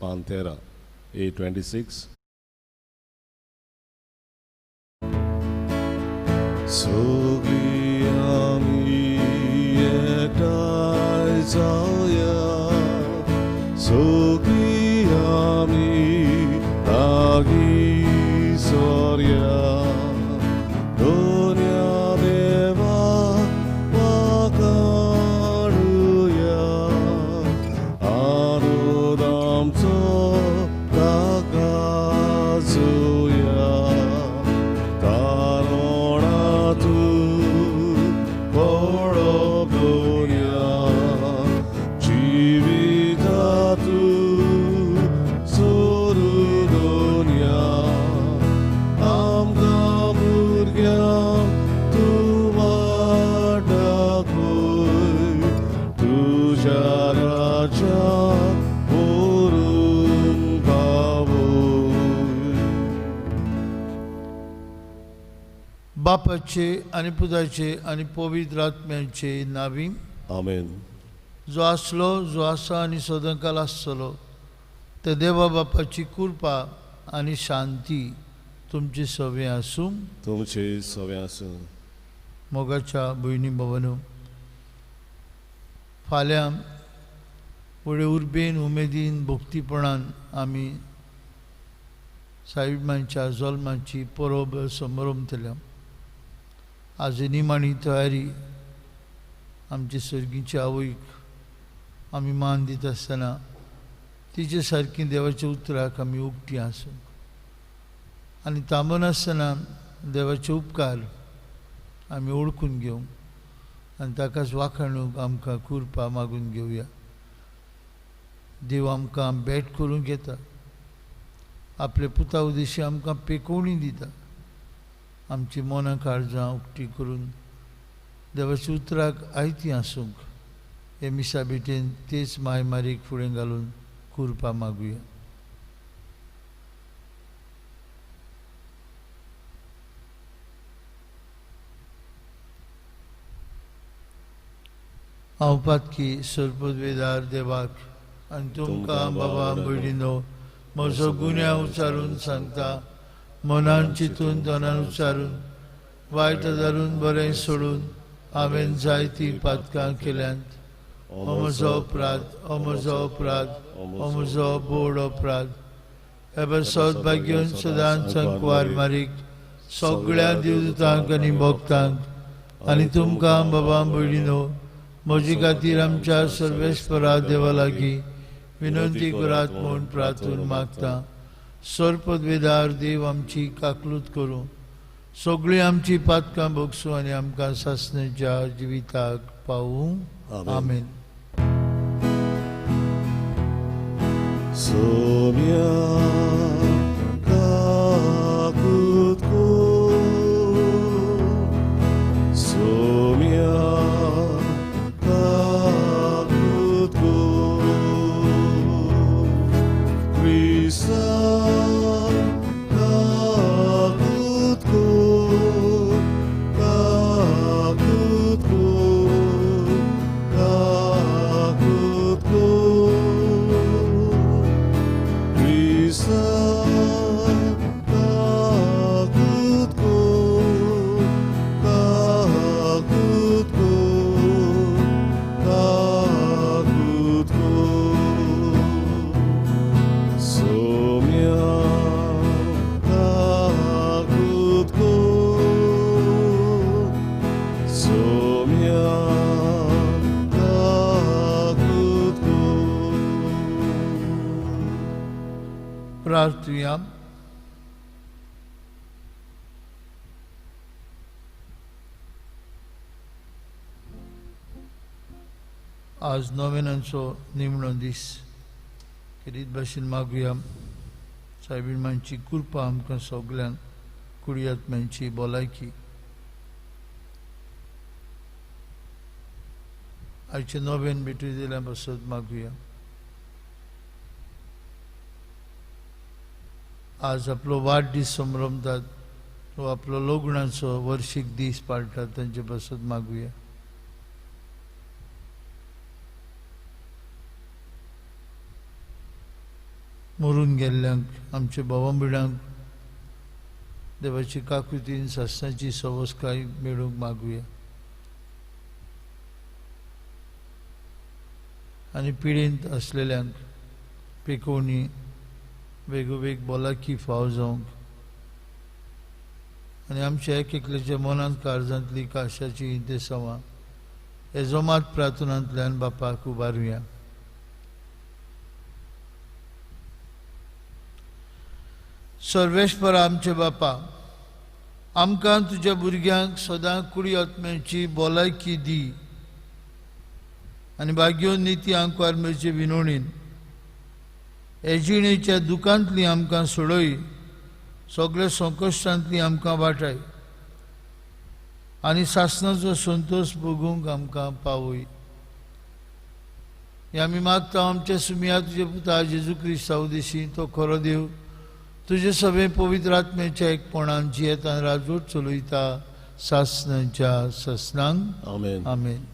पान 13, 826. सगळीं आमी एकठांय जावया, सगळीं आमी लागीं सरया, दोन्या देवा वाखाणुया, आनंद आमचो ताका जोया, तारुणातू पळोवप दोन्या, जिवितातू सोरू दोन्या, आमकां भुरग्यांक तूं वाट दाखय, तुज्या राज्यांत व्हरून पावय. बापाचे आनी पुताचे आनी पवित्र आत्म्याचे नावी. आमेन. जो आसलो, जो आसा आनी सदांकाल आसतलो त्या देवा बापाची कृपा आनी शांती तुमची सवे आसूं. तुमचे सवे आसूं. मोगाच्या भयणी भावानो, फाल्यां व्हडे उर्बेन, उमेदीन, भक्तीपणान आमी साईबाबांच्या जल्माची परब समरमतल्या. आज निमाणी तयारी आमची सर्गीची आवयक आमी मान दिता आसतना तिचे सारकी देवाच्या उतराक आमी उक्ती आसूं आनी थांबनासतना देवाचे उपकार आमी ओळखून घेवंक आनी ताकाच वाखाणूंक आमकां कृपा मागून घेवया. देव आमकां भेट करूंक येता, आपले पुता उदेशी आमकां पेकोवणी दिता. आमची मनां काळजां उक्ती करून देवाच्या उतराक आयती आसूंक हे मिसा भेटेन तेच मायमारीक फुडें घालून कृपा मागुया. हांव पातकी सर्पदवेदार देवाक आनी तुमकां बाबा भयणीनो म्हजो गुन्यांव उच्चारून सांगता, मनान चिंतून तनान उच्चारून वायट धरून बरें सोडून हांवें जायतीं पातकां केल्यांत. हो म्हजो अपराध, हो म्हजो अपराध, हो म्हजो बोड अपराध. हे सौभाग्यन सदांच संकवार मारीक सगळ्या देवदूतांक आनी भक्तांक आनी तुमकां बाबा भयणीनो म्हजे खातीर आमच्या सर्वेस्परा देवा लागीं विनंती करात म्हूण प्रार्थून मागता. सर्पदवेदार देव आमची काकलूत करूं, सगळीं आमची पातकां भोगसूं आनी आमकां सासणेच्या जिविताक पावूं. आमेन. सोम्या काकूत कर, सोम्या काकूत कर, क्रिस्ता काकूत कर, काकूत कर, काकूत कर, क्रिस्ता काकूत कर, काकूत कर, काकूत कर, सोम्या काकूत कर, सोम्या काकूत कर. प्रार्थुया. आज नोवेनांचो निमणो दीस. खेरीत भाशेन मागुया सायबीणमांची कृपा आमकां सगल्यांक, कुडयात्म्यांची भलायकी. आयचे नोवेन भेटू दिल्या पासत मागुया. आज आपलो वाडदीस संभ्रमतात तो आपलो लग्नाचो वर्शीक दीस पाळटात तांचे पासत मागुया. मरून गेल्ल्यांक, आमच्या भावां भयणांक देवाची काकुतीन सासणाची सवसकाय मेळूंक मागुया. आनी पिडेंत आसलेल्यांक पेकोवणी वेगोवेग भलायकी फाव जावंक आनी आमच्या एक एकल्याच्या मनांत काळजांतली काशाची इंतेसांवां हे जोमात प्रार्थनांतल्यान बापाक उबारुया. सर्वेश्वर आमचे बापा, आमकां तुज्या भुरग्यांक सदां कुडी आत्म्याची भलायकी दी आनी भाग्यो निती आंकवार मेळचे विनोणीन हे जिणेच्या दुखांतली आमकां सोडय, सगळ्या संकश्टांतली आमकां वाटाय आनी सासणाचो संतोश भोगूंक आमकां पावय. हे आमी मागता आमच्या सुमया तुज्या पुता जेजू क्रिस्ता उदेशी, तो खरो देव तुजे सगळे पवित्र आत्म्याच्या एकपणान जियेतान राजवट चलयता सासणाच्या सासणांक. आमेन. आमेन.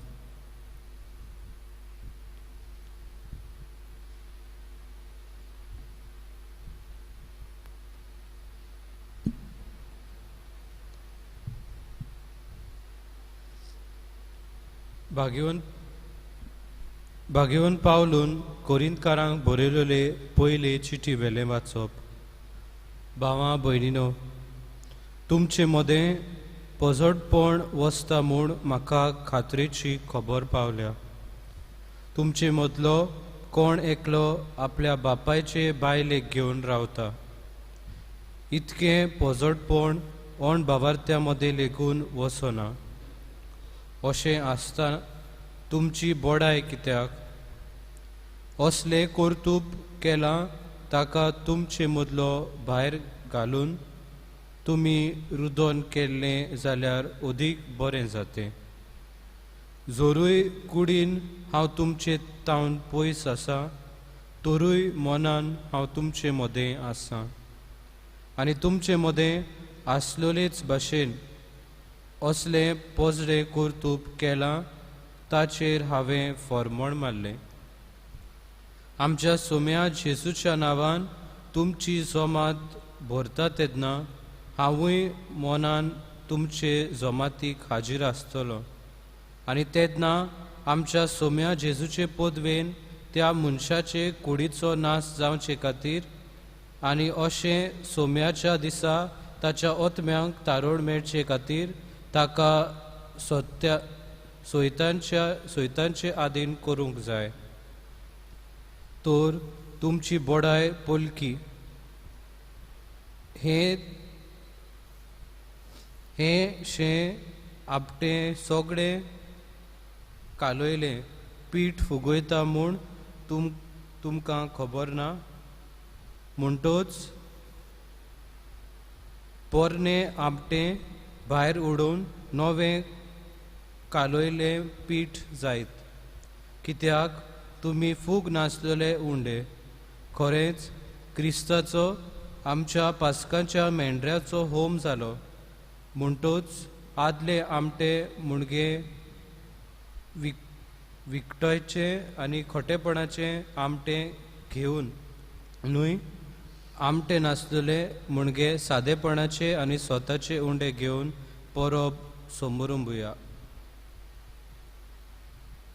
भाग्यवन पावलून कोरिंतकारांक बरयलेले पयले चिटी वेलें वाचप. भावां भयणीनो, तुमचे मदें पजटपण वसता म्हूण म्हाका खात्रेची खबर पावल्या. तुमचे मदलो कोण एकलो आपल्या बापायचे बायलेक घेवन रावता. इतकें पजटपण ओण बावार्थ्या मदें लेगून वसना. अशें आसतना तुमची बडाय कित्याक? असलें कर्तूब केलां ताका तुमचे मदलो भायर घालून तुमी रुदोन केल्लें जाल्यार अदीक बरें जातें. जोरूय कुडीन हांव तुमचे तावन पयस आसा, तरूय मनान हांव तुमचे मदें आसा आनी तुमचे मदें आसलोलेच भाशेन असलें पोजडें कर्तूब केलां ताचेर हांवें फॉर्मण मारलें. आमच्या सोम्या जेजूच्या नांवान तुमची जमात भरता तेन्ना हांवूय मनान तुमचे जमातीक हाजीर आसतलो आनी तेन्ना आमच्या सोम्या जेजूचे पदवेन त्या मनशाचे कुडीचो नाश जावचे खातीर आनी अशें सोम्याच्या दिसा ताच्या आत्म्यांक तारोड मेळचे खातीर ताका सत्या सोयतांचे आदीन करूंक जाय. तर तुमची बडाय पोलकी हें हें शें आपटें सगळें कालयलें पीठ फुगयता म्हूण तुमकां खबर ना. म्हणटोच पोरणें आपटें भायर उडोवन नवें कालयलें पीठ जायत, कित्याक तुमी फूग नासलेले उंडे. खरेंच क्रिस्ताचो आमच्या पास्काच्या मेंढऱ्याचो होम जालो. म्हणटोच आदले आमटे मुणगे विकटयचे आनी खोटेपणाचे आमटे घेवन न्हय, आमटे नासलेले मुणगे सादेपणाचे आनी स्वताचे उंडे घेवन परब समरुंबुया.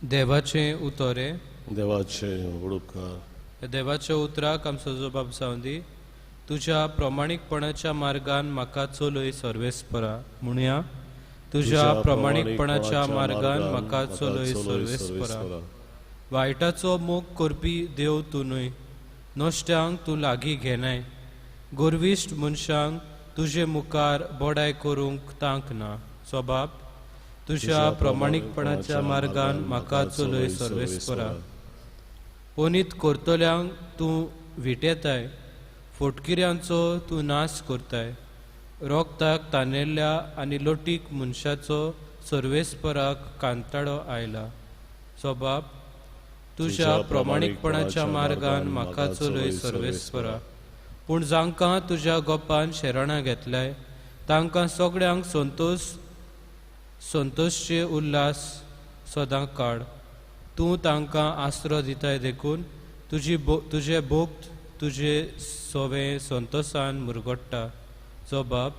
देवाचें उतरे देवाचे उपकार. देवाच्या उतराक आमचो जबाब जावं दी. तुज्या प्रमाणीकपणाच्या मार्गान म्हाका चलय सर्वेस्परा. म्हणया, तुज्या प्रमाणीकपणाच्या मार्गान म्हाका चलय सर्वेस्परा. वायटाचो मोग करपी देव तूं न्हय, नश्ट्यांक तूं लागीं घेनाय. गर्विश्ट मनशांक तुजे मुखार बडाय करूंक तांक ना. स्वभाव तुज्या प्रमाणीकपणाच्या मार्गान म्हाका चलय सर्वेस्परा. ओनीत करतल्यांक तूं विटेताय, फोटकिऱ्यांचो तूं नाश करताय. रोगताक तानेल्ल्या आनी लोटीक मनशाचो सर्वेस्पराक कांताडो आयला. स्वभाव तुज्या प्रमाणीकपणाच्या मार्गान म्हाका चलय सर्वेस्परा. पूण जांकां तुज्या गोपान शरणां घेतल्याय तांकां सगळ्यांक संतोषचे उल्हास सदां काड. तूं तांकां आसरो दिताय देखून तुजे भोक्त तुजे सोवे संतोसान मुरगोट्टा. जबाब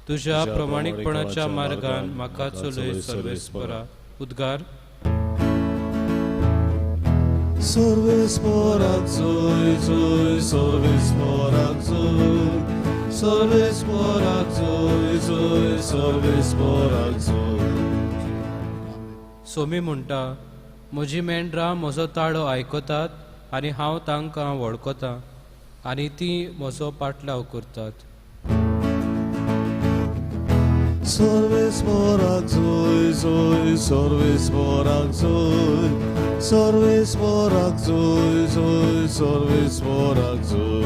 तुज्या प्रमाणीकपणाच्या मार्गान म्हाका चलय सर्वेस्परा. उद्गार सर्वेस्पराक जोय जोय सर्वेस्पराक जोय सर्वेस्पराक जोय जोय सर्वेस्पराक जोय. सोमी म्हणटा म्हजी मेंढरां म्हजो ताळो आयकतात आनी हांव तांकां वळखतां आनी तीं म्हजो पाटलाव करतात. सर्वेस्पराक जोय जोय सर्वेस्पराक जोय सर्वेस्पराक जोय जोय सर्वेस्पराक जोय.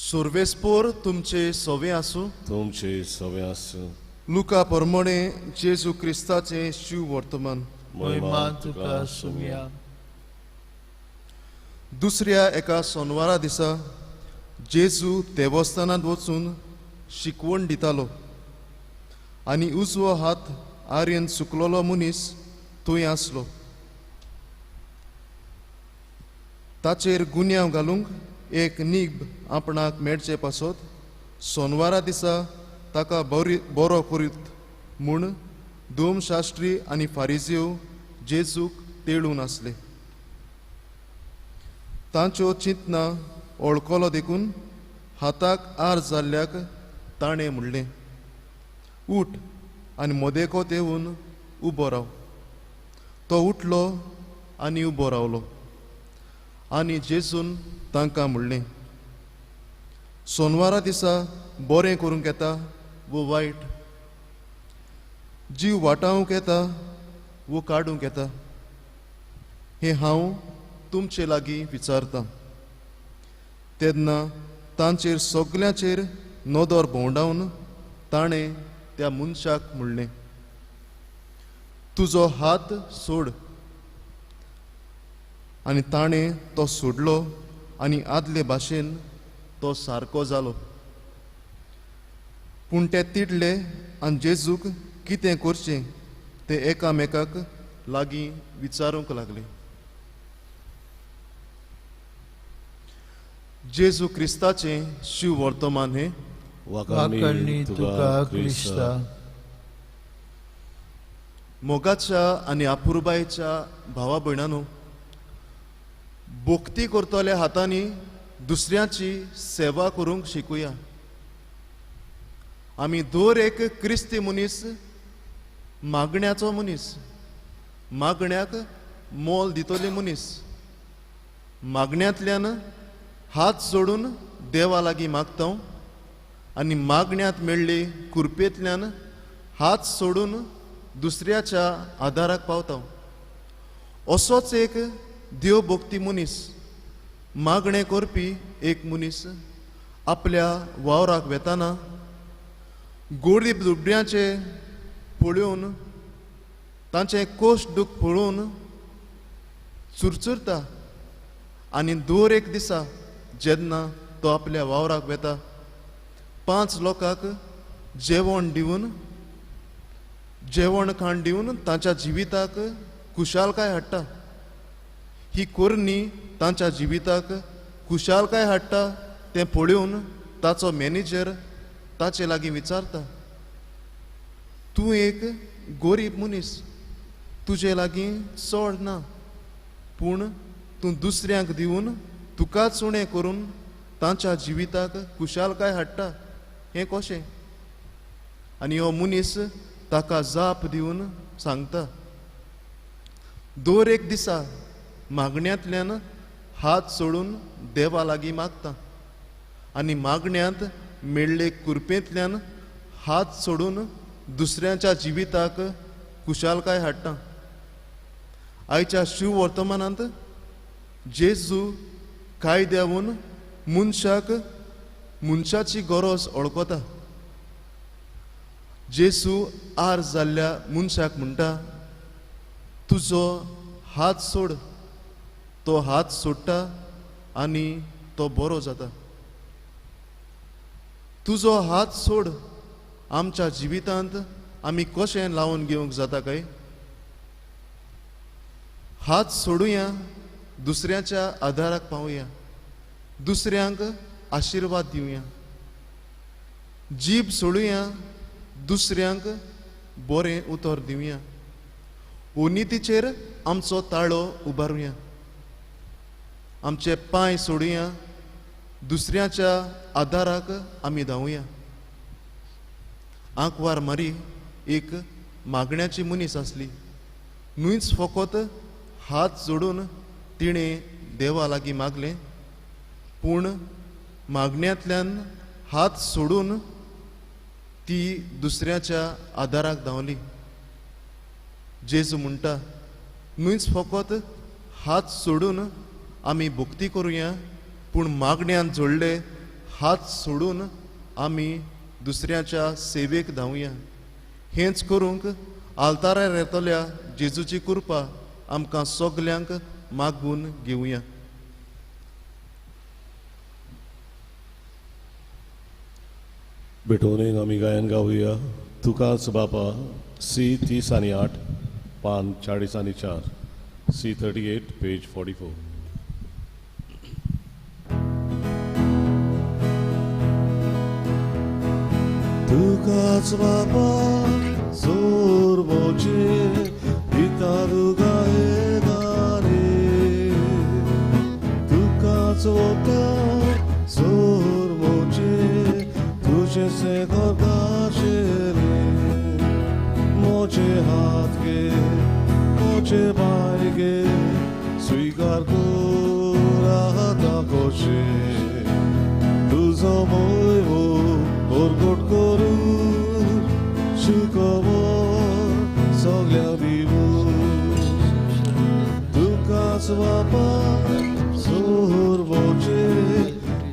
सर्वेस्पर तुमचे सवे आसूं. तुमचे सवे आसूं. लुका परमणे जेजू क्रिस्ताचें शिव वर्तमान. महिमा तुका सुमया. दुसऱ्या एका सोनवारा दिसा जेजू देवस्थानांत वचून शिकवण दितालो आनी उजवो हात आर्यन सुकलोलो मनीस थंय आसलो. ताचेर गुन्यांव घालूंक एक नीब आपणाक मेळचे पासत सोनवारा दिसा ताका बरो करीत म्हूण धर्मशास्त्री आनी फारिजीव जेजूक तेळून आसले. तांच्यो चिंतना ओळखलो देखून हाताक आर जाल्ल्याक ताणें म्हणलें, उठ आनी मदेकोत येवन उबो राव. तो उठलो आनी उबो रावलो आनी जेजून तांकां म्हणलें, सोनवारा दिसा बरें करूंक येता वो वायट, जीव वाटावंक येता वो काडूंक येता, हें हांव तुमचे लागीं विचारतां. तेन्ना तांचेर सगळ्यांचेर नदर भोंवडावन ताणें त्या मनशाक म्हणलें, तुजो हात सोड. आनी ताणें तो सोडलो आनी आदले भाशेन तो सारको जालो. पूण ते तिडले आनी जेजूक कितें करचें ते एकामेकाक लागीं विचारूंक लागले. जेजू क्रिस्ताचें शिव वर्तमान हें. वाखाणणी तुका क्रिस्ता. मोगाच्या आनी अपुरबायेच्या भावा भयणांनो, भक्ती करतल्या हातांनी दुसऱ्याची सेवा करूंक शिकुया. आमी दर एक क्रिस्ती मनीस मागण्याचो मनीस, मागण्याक मोल दितले मनीस, मागण्यांतल्यान हात जोडून देवा लागीं मागता आनी मागण्यांत मेळ्ळी कुरपेंतल्यान हात सोडून दुसऱ्याच्या आदाराक पावता. असोच एक देव भक्ती मनीस, मागणें करपी एक मनीस आपल्या वावराक वेताना गोरीब दुबड्यांचे पळोवन, तांचें कोश्ट दूख पळोवन चुरचुरता आनी दर एक दिसा जेन्ना तो आपल्या वावराक वेता 5 लोकांक जेवण दिवन, जेवण खाण दिवन तांच्या जिविताक खुशालकाय हाडटा. ही करणी तांच्या जिविताक खुशालकाय हाडटा तें पळोवन ताचो मॅनेजर ताचे लागीं विचारता, तूं एक गोरीब मनीस, तुजे लागीं चड ना, पूण तूं दुसऱ्यांक दिवन तुकाच उणें करून तांच्या जिविताक खुशालकाय हाडटा, हें कशें? आनी हो मनीस ताका जाप दिवन सांगता, दर एक दिसा मागण्यांतल्यान हात सोडून देवा लागीं मागता आनी मागण्यांत मेळ्ळे कुरपेंतल्यान हात सोडून दुसऱ्यांच्या जिविताक खुशालकाय हाडटा. आयच्या शिव वर्तमानांत जेजू कायद्यावून मनशाक मनशाची गरज वळखता. जेजू आर जाल्ल्या मनशाक म्हणटा, तुजो हात सोड. तो हात सोडटा आनी तो बरो जाता. तुजो हात सोड आमच्या जिवितांत आमी कशें लावन घेवंक जाता काय? हात सोडुया दुसऱ्याच्या आदाराक पावया, दुसऱ्यांक आशिर्वाद दिवया, जीब सोडुया, दुसऱ्यांक बरें उतर दिवया, उनितीचेर आमचो ताळो उबारुया, आमचे पांय सोडुया, दुसऱ्याच्या आदाराक आमी धांवया। आंकवार मारी एक मागण्याची मनीस आसली, न्हूच फकत हात जोडून तिणें देवा लागीं मागलें, पूण मागण्यांतल्यान हात सोडून ती दुसऱ्याच्या आदाराक धांवली। जेजू म्हणटा, न्हूच फकत हात सोडून आमी भक्ती करुया, पूण मागण्यान जोडले हात सोडून आमी दुसऱ्याच्या सेवेक धांवया। हेंच करूंक आल्तारार येतल्या जेजूची कृपा आमकां सगल्यांक मागून घेवया। भेटवणेक आमी गायन गावया तुकाच बापा, सी 30 आनी 8, पान 40 आनी 4, सी 38 पेज 44। तुकाच बापा जोर मोचे पिता तुका हे गाणे, तुकाच वता जोर मोचे तुझे से रे, मोचे हात गे मोचे पाय गे स्वीकार करा कोशे, तुझो मोय प्रगट करून सुखबर सगळ्या दिवं, तुकाच बापा जोर मोचे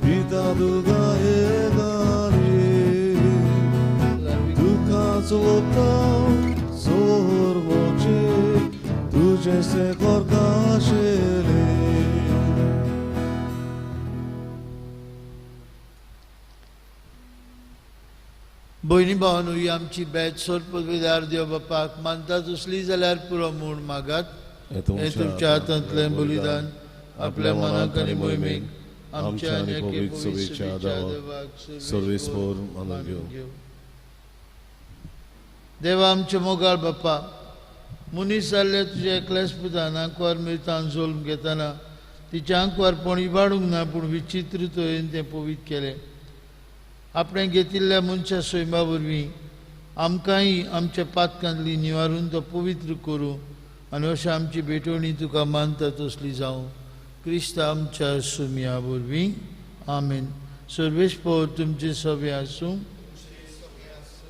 पिता तुका हे गाणे, तुकाच वता जोर मोचे तुझे से करता आशिल्लें। भयणी भावानू, ही आमची बेत सोरपदवेदार देव बापाक मानता तसली जाल्यार पुरो म्हूण मागात। हें तुमच्या हातांतलें बलिदान आपल्या मनाक आनी मोहिमेक आमच्या आनी एके पवित्र देवाक सर्वेस्पर मानून घेवं। देवा आमचे मोगाळ बापा, मनीस जाल्ल्या तुज्या एकल्याच पुतान आंकवार मिरतान जल्म घेतना तिच्या आंकवारपण इबाडूंक ना, पूण विचित्र तरेन तें पवित्र केलें। आपणें घेतिल्ल्या मनशा सैमा वरवीं आमकांय आमच्या पातकांतली निवारून तो पवित्र करूं आनी अशें आमची भेटवणी तुका मानता तसली जावं, क्रिस्त आमच्या सुमया वरवीं, आमेन। सर्वेस्पर तुमचे सवे आसूं।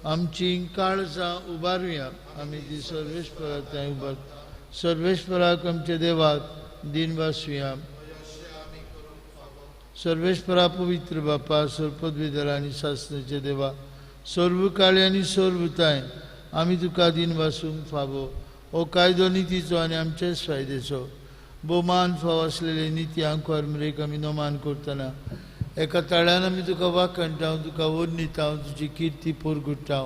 आमची काळजां उबारुया, आमी ती सर्वेस्परा थंय उबार सर्वेस्पराक आमच्या देवाक दिन वासुया। सर्वेस्परा पवित्र बापा, सर्पदवेदर आनी सासनाचे देवा, सर्व काळी आनी सर्वताय आमी तुका दिन वासूंक फावो हो कायदो नितीचो आनी आमचेच फायद्याचो भोवमान फावो आसलेले निती आंकवार मरेक आमी नमान करतना एका ताळ्यान आमी तुका वाखणटा, तुका वर्णिता, तुजी किर्ती पोरगुट्टा।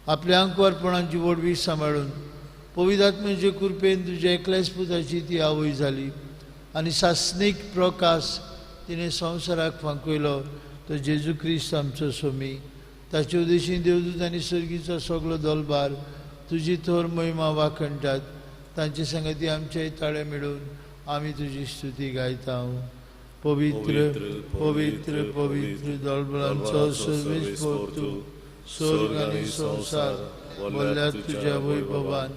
आपल्या आंकवारपणाची व्हडवीक सांबाळून पवित्र आत्म्याचे कृपेन तुज्या एकल्याच पुताची ती आवय जाली आनी सासणीक प्रकाश तिणें संवसाराक फांकयलो तो जेजू क्रिस्त आमचो स्वामी। ताचे उद्देशीन देवदूत आनी सर्गीचो सगलो दलबार तुजी थोर महिमा वाखणटात, तांचे संगती आमचे ताळे मेळून आमी तुजी स्तुती गायता। पवित्र पवित्र पवित्र दलबलांचो सर्वेस्पर तूं, स्वर्ग आनी संवसार भरल्यात तुज्या वैभवान।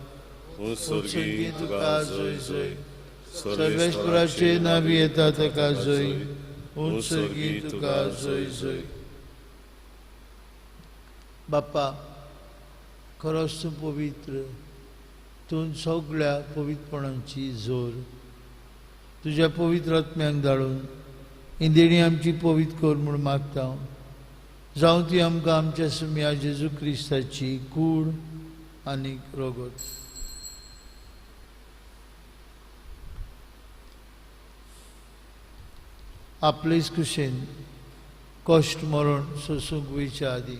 उत्सर्गी तुका जय जय, सर्वेस्पराचे नावी येता ताका जय, उत्सर्गी तुका जय जय। बाप्पा, खरोच तूं पवित्र, तूं सगळ्या पवित्रपणाची जोर। तुज्या पवित्र आत्म्यांक धाडून ही देणी आमची पवित्र कर म्हूण मागता। जावं ती आमकां आमच्या सुमया जेजू क्रिस्ताची कूड आनी रगत। आपलेच कुशेन कश्ट मरण सोसूंक वयच्या आदीं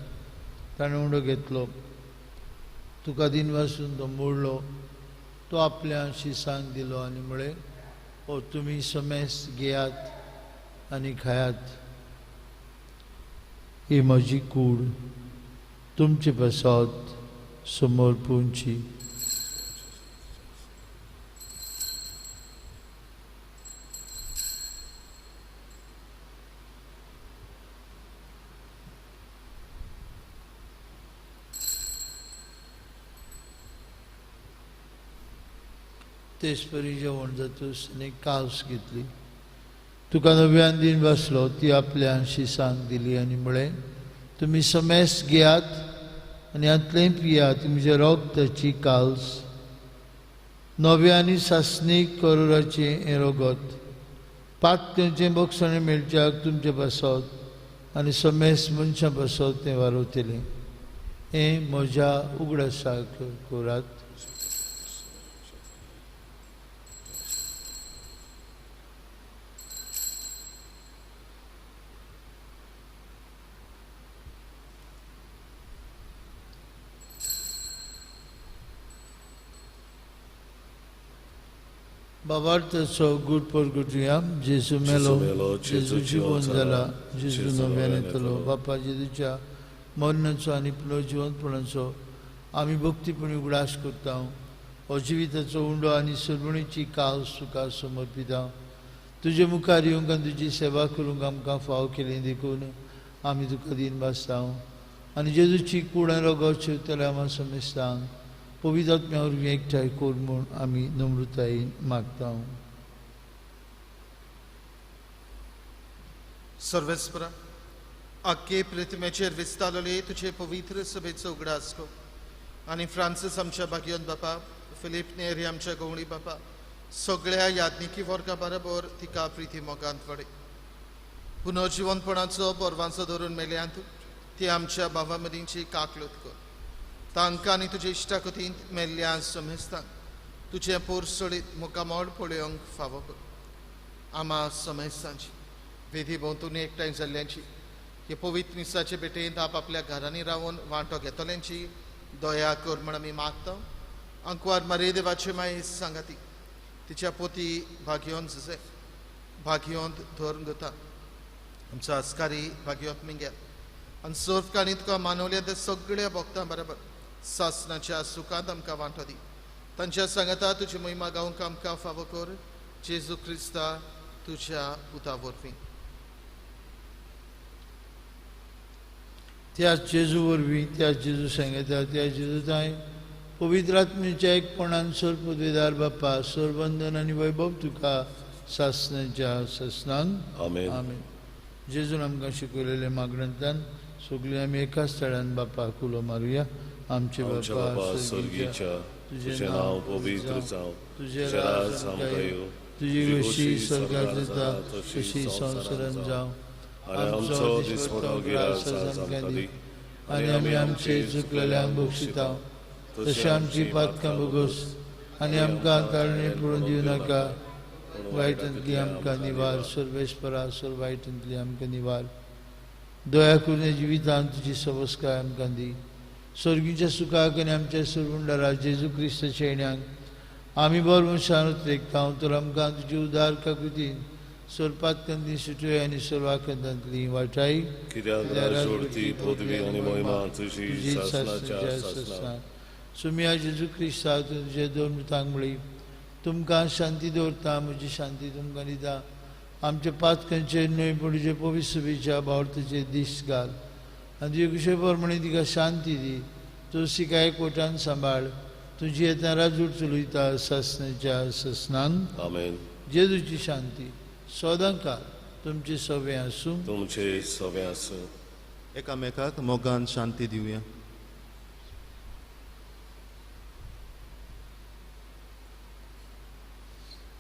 ताणें उंडो घेतलो, तुका दिनवासून तो मोडलो, तो आपल्या शिसांक दिलो आनी म्हळें, हो तुमी समेस घेयात आनी खायात. ही म्हजी कूड तुमचे पासत समर्पूंची. तेचपरी जेवण जातूच आनी कास घेतली, तुका नव्यान दिन बसलो, ती आपल्या शिसांक दिली आनी म्हळें, तुमी समेस घेयात आनी हातलें पियात, तुमच्या रोगताची काल्स, नव्या आनी सासणीक करोराचें हें रोगत, पातकांचें बक्षणें मेळच्याक तुमचे पासत आनी समेस मनशां पासत तें वारवतलें. हें म्हज्या उगडासाक करात. बाबार्थाचो गूट परगटुया. जेजू मेलो, जेजू जिवन जाला, जेजू नव्यान येतलो. बापा जेजूच्या मरणाचो आनी पुनर्जिवंतपणाचो आमी भक्तीपणी उगडास करता. हो जिविताचो उंडो आनी सरवणीची काल तुका समर्पिता. तुजे मुखार येवंक आनी तुजी सेवा करूंक आमकां फाव केली देखून आमी तुका दीन भासता. आनी जेजूची कूड आनी रोगत शिवतल्या आमकां समेस्तांक पवित्र आत्म्या वरवीं एकठांय कर म्हूण आमी नम्रतायेन मागता. सर्वेस्परा, आख्खे प्रतिमेचेर विस्तारले तुझे पवित्र सभेचो उगडास कर आनी फ्रांसीस आमच्या भाग्योन बापा, फिलीप नेरी आमच्या गवळी बापा, सगळ्या याज्ञिकी वर्गा बरोबर तिका प्रिती मोगांत वडे. पुनर्जिवनपणाचो बरवांचो धरून मेल्यांत ती आमच्या भावा मदींची काकलूत कर. तांकां आनी तुजे इश्टाकतींत मेल्ल्या समेस्तांक तुजें पोरसोडीत मुखामळ पळोवंक फावो कर. आमा समेस्तांची वेदी भोंवतणी एकठांय जाल्ल्यांची हे पवित्र मिसाचे भेटेंत आपआपल्या घरांनी रावन वांटो घेतल्यांची दया कर म्हण आमी मागता. आंकवार मारे देवाचे माये सांगाती तिच्या पोती भाग्योन जुजे भाग्योंत धरून दवरता. आमचो आस्कारी भाग्योंत मिंगेल आनी सर्व काणी तुका मानवल्या त्या सगळ्या भक्तां बरोबर सासनाच्या सुखांत आमकां वांटो दी. तांच्या सांगाता तुजी महिमा गावंक आमकां फावो कर. जेजू क्रिस्ता तुज्या पुता वरवीं. त्या जेजू वरवीं, त्या जेजू सांगता, त्या जेजू ताय पवित्र आत्म्याच्या एकपणान सर पदवेदार बापा, सरबंधन आनी वैभव तुका सासनाच्या सासनांक. आमेन. आमेन. जेजून आमकां शिकयलेले मागण्यांतल्यान सगळीं आमी एकाच थळान बापाक उलो मारुया. आमचे बापा स्वर्गीच्या, तुजें नांव पवित्र जावं, तुजें राज आमकां येवं, तुजी खोशी स्वर्गात जाता तशी संवसारांत जावं. आमचो दिसवडो गिरास आज आमकां दी आनी आमी आमचे चुकलेल्यांक बक्षिता तशें आमची पातकां भोगोस आनी आमकां ताळणी पडून दिवं नाका, वायटांतली आमकां निवार. सर्वेस्परा सर्व वायटांतली आमकां निवार. दया करून जिवितांत तुजी सवस्काय आमकां दी. स्वर्गीच्या सुखाक आनी आमच्या सरवंडारा जेजू क्रिस्ताच्या येण्याक आमी बरो मनशान उतरेकता. तर आमकां तुजी उदार काकुतीन सर्पातकांतली सुटयो आनी सर्वाकंतांतली वाटाय. कित्याक जोडती पदवी आनी महिमा तुजी सासनाच्या सासनाक. सुमिया जेजू क्रिस्ता तुजे दोन मृतांक म्हळी, तुमकां शांती दवरता, म्हजी शांती तुमकां दिता. आमच्या पातकांचेर न्हय पूण तुजे पवित्र सभेच्या भावार्थाचेर दीस घाल आनी तुजे कुशे प्रमाणे तिका शांती दी. तूं तिका एकवटान सांबाळ. तुजी येतना राजूट चलयता सासनाच्या सासनांक. आमेन. जेजूची शांती सदांकाळ तुमचे सवे आसूं. तुमचे सवे आसूं. एकामेकाक मोगान शांती दिवया.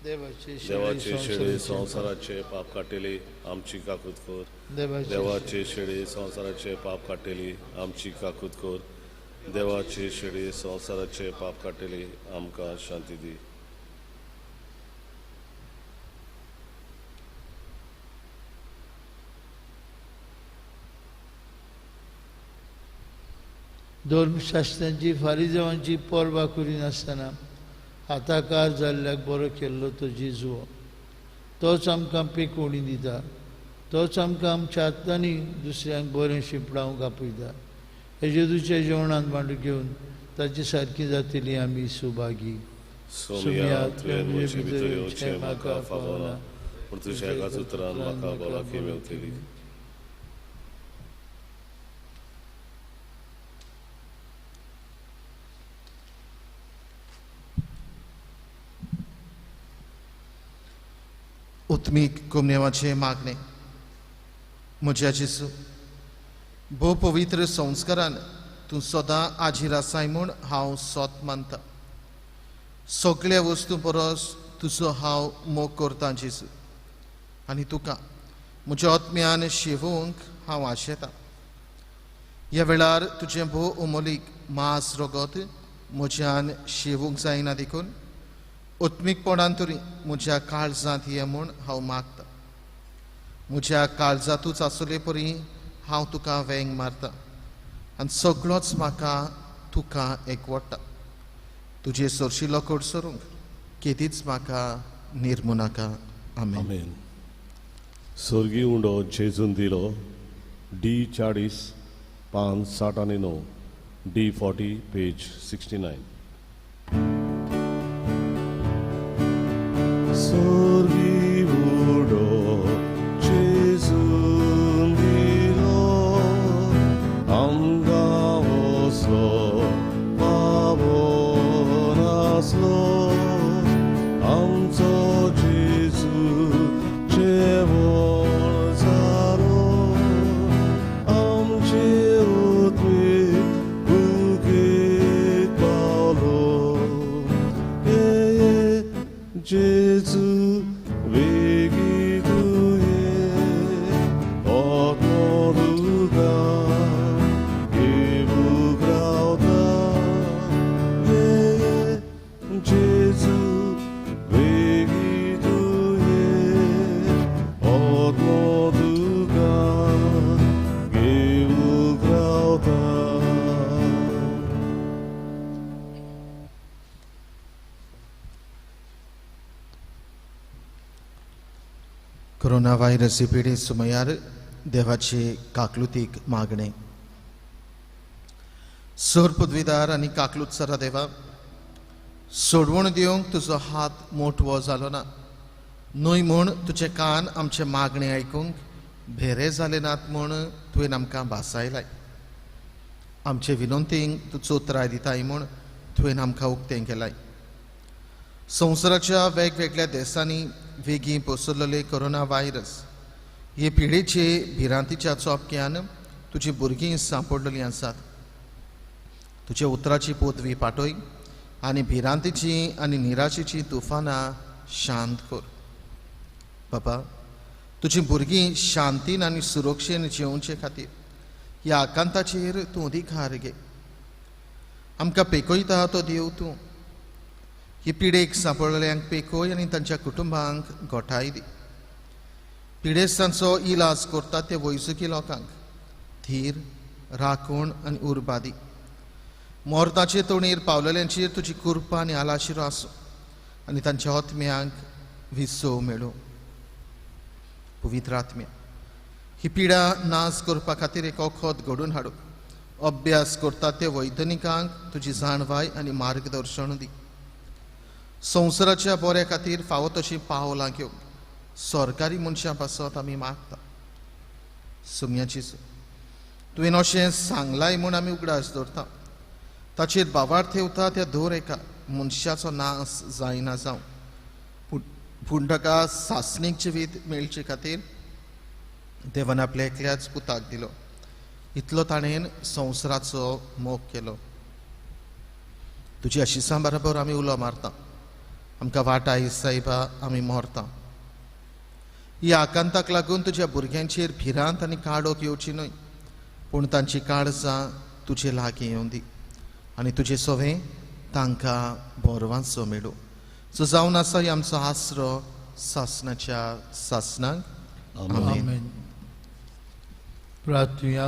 देवाचे शेळे संवसाराचे पाप काडटली आमची काकूत कर. देवाचे शेळे संवसाराचे पाप काडटली आमची काकूत कर. देवाचे शेळे संवसाराचे पाप काडटली आमकां शांती दी. धर्मशास्त्रांची फारिजावांची पर्वा करिनासतना हाताकार जाल्ल्याक बरो केल्लो तो जेजू. तोच आमकां पेकोवणी दिता, तोच आमकां आमच्या हातांनी दुसऱ्यांक बरें शिंपडावंक आपयता. हे जेजूच्या जेवणांत मांडू घेवन ताचे सारकी जातली आमी सुभागी. सोम्या तुवें म्हजे भितर येवचें म्हाका फावना, पूण तुज्या एकाच उतरान म्हाका भलायकी मेवतली. उत्मीक कुमनेवाचें मागणें. म्हज्या जेजू, भोव पवित्र संस्कारान तूं सदां आजीर आसाय म्हूण हांव सोत मानता. सगळ्या वस्तू परस तुजो हांव मोग करता जेजू, आनी तुका म्हज्या आत्म्यान शेवूंक हांव आशेतां. ह्या वेळार तुजें भोव अमोलीक मांस रगत म्हज्यान शेवूंक जायना देखून आत्मीकपणान तरी म्हज्या काळजांत ये म्हूण हांव मागता. म्हज्या काळजांतूच आसले परी हांव तुका वेंग मारता आनी सगळोच म्हाका तुका एकवटा. तुजे सरशिलो कडसरूंक केदीच म्हाका निर्मू नाका. आमेन. आमेन. स्वर्गीय उंडो जेजून दिलो, डी 40 पान 69, डी 40 पेज 69. स्वर्गीय उंडो जेजून दिलो, आमकां वसलो पावनासलो, आमचो जेजू जेवण जालो, आमचे उतवीक भुकेक पावलो. ये जेजू वेगीं तुवें आत्मो तुका घेवूंक रावता. ये जेजू वेगीं तुवें आत्मो तुका घेवूंक रावता. कोरोना व्हायरस ही पिडे सुमयार देवाचे काकलुतीक मागणें. सर पदवीदार आनी काकलूत सरा देवा, सोडवण दिवंक तुजो हात मोटवो जालो ना न्हय म्हूण तुजे कान आमचे मागणें आयकूंक भेरे जाले नात म्हूण तुवें आमकां भासायलाय. आमचे विनंतींक तूं चोत्राय दिताय म्हूण तुवें आमकां उक्तें केलाय. संवसाराच्या वेगवेगळ्या देशांनी वेगीं पसरलेले कोरोना व्हायरस हे पिडेचे भिरांतीच्या चोपक्यान तुजी भुरगीं सांपडलेलीं आसात. तुज्या उतराची पदवी पाटय आनी भिरांतीची आनी निराशेची तुफानां शांत कर. बाबा, तुजी भुरगीं शांतीन आनी सुरक्षेन जिवचे खातीर ह्या आकांताचेर तूं अधिकार घे. आमकां पेकयता तो देव तूं. ही पिडेक सांपडलेल्यांक पेकोय आनी तांच्या कुटुंबांक गोठाय दी. पिडेस्तांचो इलाज करतात ते वैजकी लोकांक धीर, राखण आनी उर्बा दी. मोर्ताचे तोणीर पावलेल्यांचेर तुजी कृपा आनी आलाशिरो आसूं आनी तांच्या आत्म्यांक विसव मेळूं. पवित्र आत्म्या, ही पिडा नाश करपा खातीर एक वखद घडोवन हाडूंक अभ्यास करतात ते वैज्ञानिकांक तुजी जाणवाय आनी मार्गदर्शन दी. संवसाराच्या बऱ्या खातीर फावो तशीं पावलां घेवंक सरकारी मनशां पासत आमी मागता. सुम्याची तुवें अशें सांगलाय म्हूण आमी उगडास दवरता. ताचेर बावार ठेवता त्या दर एका मनशाचो नाश जायना जावं, पूण ताका सासणीक जिवीत मेळचे खातीर देवान आपल्या एकल्याच पुताक दिलो. इतलो ताणें संवसाराचो मोग केलो. तुज्या आशिसां बरोबर आमी उलो मारता. आमकां वाटाय सायबा, आमी मरता. ह्या आकांताक लागून तुज्या भुरग्यांचेर भिरांत आनी काडोक येवची न्हय, पूण तांची काळजां तुजे लागीं येवं दी आनी तुजे सवें तांकां बरवांचो मेळूं. सो जावन आसा ही आमचो आसरो सासणाच्या सासणाक. आमेन. प्रार्थुया.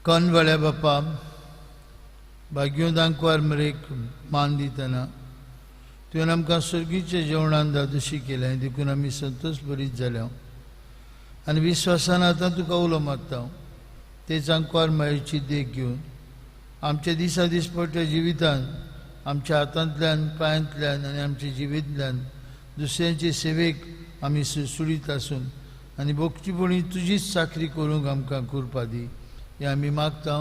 कनवळ्या बापा, भाग्योदांकवार मरेक मान दितना तुवें आमकां सर्गीच्या जेवणान दादोशी केलें देखून आमी संतोश बरीत जाल्या आनी विस्वासान आतां तुका उलो मारता. तेच आंकवार मायेची देख घेवन आमच्या दिसा दिसपट्ट्या जिवितान आमच्या हातांतल्यान पांयांतल्यान आनी आमच्या जिवितांतल्यान दुसऱ्यांचे सेवेक आमी सुडसुडीत आसून आनी भोगतीपणी तुजीच चाकरी करूंक आमकां कृपा दी. हें आमी मागता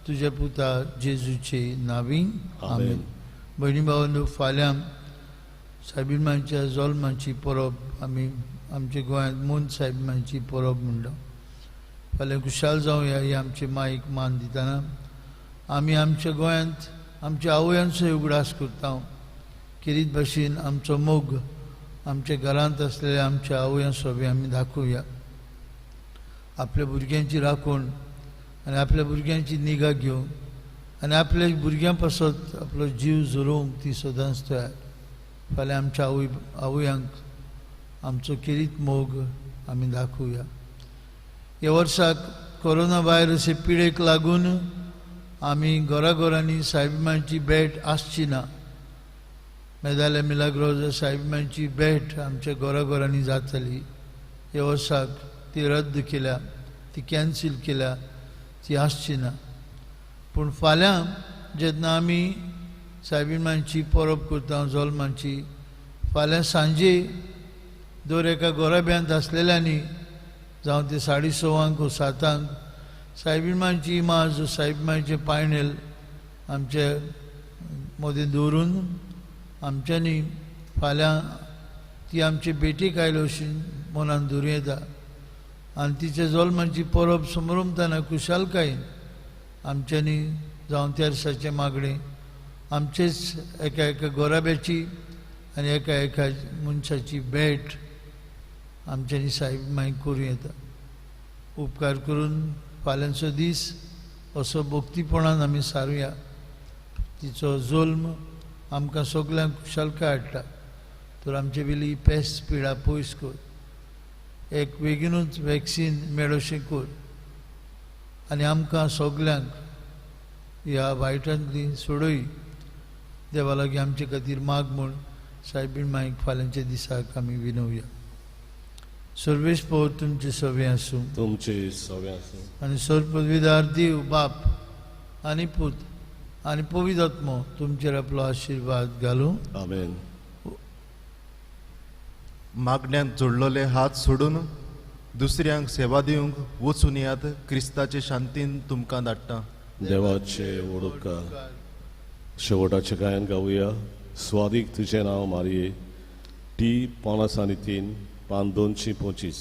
तुज्या पुता जेजूचे नांवी, आमेन. भयणी भावांनो, फाल्यां सायबीणमांच्या जोल्माची परब आमी आमच्या गोंयांत मोन सायबीणमांची परब म्हणटा. फाल्यां खुशाल जावया ही आमचे माईक मान दितना आमी आमच्या गोंयांत आमच्या आवयांचो उगडास करता. खेरीत भाशेन आमचो मोग आमच्या घरांत आसलेल्या आमच्या आवयां सोबे आमी दाखोवया. आपल्या भुरग्यांची राखण आनी आपल्या भुरग्यांची निगा घेवन आनी आपल्या भुरग्यां पासत आपलो जीव झरोवंक ती सदांच तयार. फाल्यां आमच्या आवयांक आमचो खेरीत मोग आमी दाखोवया. ह्या वर्साक कोरोना व्हायरस हे पिडेक लागून आमी घराघरांनी सायबीमांची भेट आसची ना. मेदाल्या मिलाग्रोजा सायबीमांची भेट आमच्या घराघरांनी जातली. ह्या वर्साक ती रद्द केल्या, ती कॅन्सील केल्या, ती आसची ना. पूण फाल्यां जेन्ना आमी सायबीमांची परब करता जोल्मांची, फाल्यां सांजे दर एका गोराब्यांत आसलेल्यांनी जावं ते 6:30 वो 7 सायबीमांची इमाज सायबीमांचें पायणेल आमचे मदें दवरून आमच्यांनी फाल्यां ती आमचे भेटीक आयले अशी मनान दवरूं येता आनी तिच्या जोल्माची परब समरमतना खुशालकायेन आमच्यांनी जावं तेरसाचें मागणें आमचेच एका एका गोराब्याची आनी एका एका मनशाची भेट आमच्यांनी सायब मागीर करूं येता. उपकार करून फाल्यांचो दीस असो भक्तीपणान आमी सारुया. तिचो जोल्म आमकां सगल्यांक खुशालकाय हाडटा. तर आमचे वेली पेस्ट पिडा पयस कर, एक बेगीनूच वॅक्सीन मेळोशें कर आनी आमकां सगल्यांक ह्या वायटांतली सोडय. देवा लागीं आमचे खातीर माग म्हूण सायबीण माईक फाल्यांच्या दिसाक आमी विनोवया. सर्वेश पवर तुमचे सवे आसूं, तुमचे सवे आसूं आनी सर्वपदवीदार देव बाप आनी पूत आनी पवित्र आत्मो तुमचेर आपलो आशिर्वाद घालूं. आमेन. मागण्यांत जोडलेले हात सोडून दुसऱ्यांक सेवा दिवंक वचून यात. क्रिस्ताचे शांतीन तुमकां धाडटा. देवाचे वडोपकार. शेवटाचें गायन गावया. स्वादीक तुजें नांव मारये. टी 53 पान 225,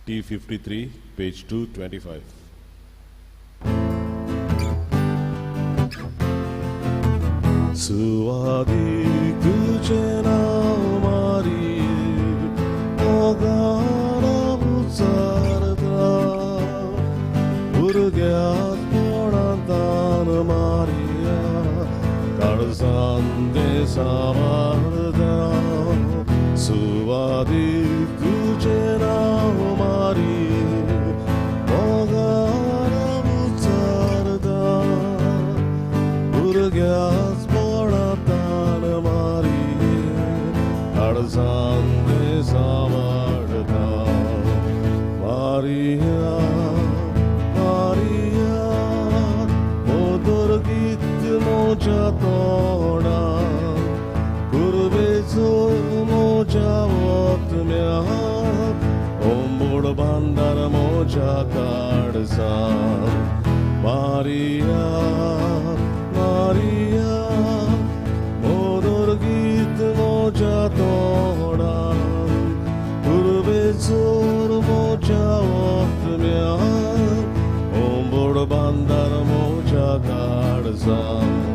टी 53 पेज 225. सुवादीक तुजें नांव मारये, मोगान उचारता भुरग्याक कोणांतान मारिया काळजान तें सांबाळता. सुवादीक तुजें नांव मारये, मोगान उचारता भुरग्याक कोणांतान मारये काळजान तें सांबाळता. मारिया मारिया मोदर गीत मोज्या तोंडान कुर्बेचो मोज्या वतम्यान ओंबोड बांदार मोज्या काळजान. मारिया मारिया मोदर गीत मोज्या तोंडान कुर्बेचो मोज्या वतम्यान ओंबोड बांदार मोज्या काळजान.